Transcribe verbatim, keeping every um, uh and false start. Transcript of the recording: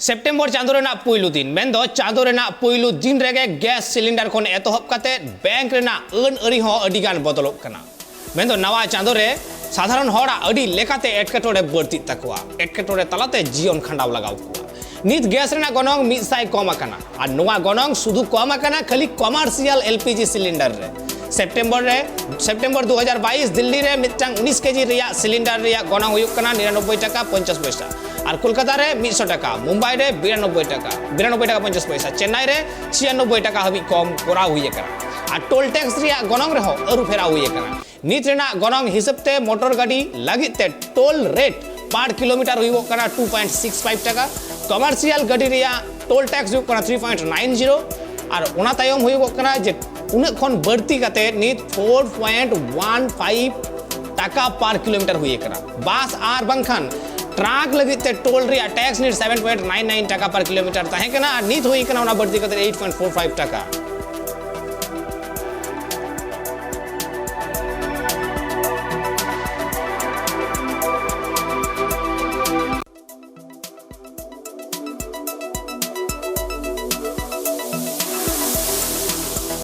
September ᱪᱟᱸᱫᱳ ᱨᱮᱱᱟᱜ ᱯᱩᱭᱞᱩ ᱫᱤᱱ, ᱢᱮᱱᱫᱚ ᱪᱟᱸᱫᱳ ᱨᱮᱱᱟᱜ ᱯᱩᱭᱞᱩ ᱫᱤᱱ ᱨᱮᱜᱮ ᱜᱮᱥ ᱥᱤᱞᱤᱱᱰᱟᱨ ᱠᱷᱚᱱ ᱮᱛᱚᱦᱚᱵ ᱠᱟᱛᱮ ᱵᱮᱝᱠ ᱨᱮᱱᱟᱜ ᱟᱹᱱ ᱟᱹᱨᱤ ᱦᱚᱸ ᱟᱹᱰᱤ ᱜᱟᱱ ᱵᱚᱫᱚᱞᱚᱜ ᱠᱟᱱᱟ᱾ ᱢᱮᱱᱫᱚ ᱱᱟᱣᱟ ᱪᱟᱸᱫᱳ ᱨᱮ ᱥᱟᱫᱷᱟᱨᱚᱱ ᱦᱚᱲᱟᱜ ᱟᱹᱰᱤ ᱞᱮᱠᱟᱛᱮ ᱮᱴᱠᱮᱴᱚᱬᱮ ᱵᱟᱹᱲᱛᱤᱜ ᱛᱟᱠᱚᱣᱟ᱾ ᱮᱴᱠᱮᱴᱚᱬᱮ ᱛᱟᱞᱟᱛᱮ ᱡᱤᱭᱚᱱ ᱠᱷᱟᱸᱰᱟᱣ ᱞᱟᱜᱟᱣ ᱠᱚᱣᱟ᱾ ᱱᱤᱛ ᱜᱮᱥ ᱨᱮᱱᱟᱜ ᱜᱚᱱᱚᱝ ᱢᱤᱫ ᱥᱟᱭ ᱠᱚᱢ ᱟᱠᱟᱱᱟ, ᱟᱨ ᱱᱚᱣᱟ ᱜᱚᱱᱚᱝ ᱥᱩᱫᱷᱩ ᱠᱚᱢ ᱟᱠᱟᱱᱟ ᱠᱷᱟᱹᱞᱤ commercial L P G cylinder ᱨᱮ᱾ ᱥᱮᱯᱴᱮᱢᱵᱚᱨ ᱨᱮ, ᱥᱮᱯᱴᱮᱢᱵᱚᱨ ᱫᱩ ᱦᱟᱡᱟᱨ ᱵᱟᱭᱤᱥ, ᱫᱤᱞᱞᱤ ᱨᱮ ᱢᱤᱫᱴᱟᱝ ᱩᱱᱤᱥ ᱠᱮᱡᱤ ᱨᱮᱭᱟᱜ ᱥᱤᱞᱤᱱᱰᱟᱨ ᱨᱮᱭᱟᱜ ᱜᱚᱱᱚᱝ ᱦᱩᱭᱩᱜ ᱠᱟᱱᱟ ᱱᱤᱨᱟᱱᱚᱵᱵᱳᱭ ᱴᱟᱠᱟ ᱯᱚᱧᱪᱟᱥ ᱯᱚᱭᱥᱟ, ᱟᱨ ᱠᱳᱞᱠᱟᱛᱟ ᱨᱮ ᱢᱤᱫᱥᱚ ᱴᱟᱠᱟ, ᱢᱩᱢᱵᱟᱭ ᱨᱮ ᱵᱤᱨᱟᱱᱚᱵᱵᱳᱭ ᱴᱟᱠᱟ, ᱵᱤᱨᱟᱱᱚᱵᱵᱳᱭ ᱴᱟᱠᱟ ᱯᱚᱧᱪᱟᱥ ᱯᱚᱭᱥᱟ, ᱪᱮᱱᱱᱟᱭ ᱨᱮ ᱪᱷᱤᱭᱟᱱᱚᱵᱵᱳᱭ ᱴᱟᱠᱟ ᱦᱟᱹᱵᱤᱡ ᱠᱚᱢ ᱠᱚᱨᱟᱣ ᱦᱩᱭ ᱟᱠᱟᱱᱟ᱾ ᱟᱨ ᱴᱳᱞ ᱴᱮᱠᱥ ᱨᱮᱭᱟᱜ ᱜᱚᱱᱚᱝ ᱨᱮᱦᱚᱸ ᱟᱹᱨᱩ ᱯᱷᱮᱨᱟᱣ ᱦᱩᱭ ᱟᱠᱟᱱᱟ᱾ ᱱᱤᱛ ᱨᱮᱱᱟᱜ ᱜᱚᱱᱚᱝ ᱦᱤᱥᱟᱹᱵ ᱛᱮ ᱢᱚᱴᱚᱨ ᱜᱟᱹᱰᱤ ᱞᱟᱹᱜᱤᱫ ᱛᱮ ᱴᱳᱞ ᱨᱮᱴ per kilometer ᱦᱩᱭᱩᱜᱚᱜ ᱠᱟᱱᱟ two point six five ᱴᱟᱠᱟ, ᱠᱚᱢᱟᱨᱥᱤᱭᱟᱞ ᱜᱟᱹᱰᱤ ᱨᱮᱭᱟᱜ ᱴᱳᱞ ᱴᱮᱠᱥ ᱦᱩᱭᱩᱜ ᱠᱟᱱᱟ three point nine zero, ᱟᱨ ᱚᱱᱟ ᱛᱟᱭᱚᱢ ᱦᱩᱭᱩᱜᱚᱜ ᱠᱟᱱᱟ ᱡᱮ ᱩᱱᱟᱹᱜ ᱠᱷᱚᱱ ᱵᱟᱹᱲᱛᱤ ᱠᱟᱛᱮ ᱱᱤᱛ four point one five ᱴᱟᱠᱟ per kilometer ᱦᱩᱭ ᱟᱠᱟᱱᱟ᱾ ᱵᱟᱥ ᱟᱨ ᱵᱟᱝᱠᱷᱟᱱ ᱴᱨᱟᱠ ᱞᱟᱹᱜᱤᱫ ᱛᱮ ᱴᱳᱞ ᱨᱮᱭᱟᱜ ᱴᱮᱠᱥ ᱱᱤᱛ seven point nine nine ᱴᱟᱠᱟ per kilometer ᱛᱟᱦᱮᱸ ᱠᱟᱱᱟ, ᱟᱨ ᱱᱤᱛ ᱦᱩᱭ ᱟᱠᱟᱱᱟ ᱚᱱᱟ ᱵᱟᱹᱲᱛᱤ ᱠᱟᱛᱮ eight point four five ᱴᱟᱠᱟ᱾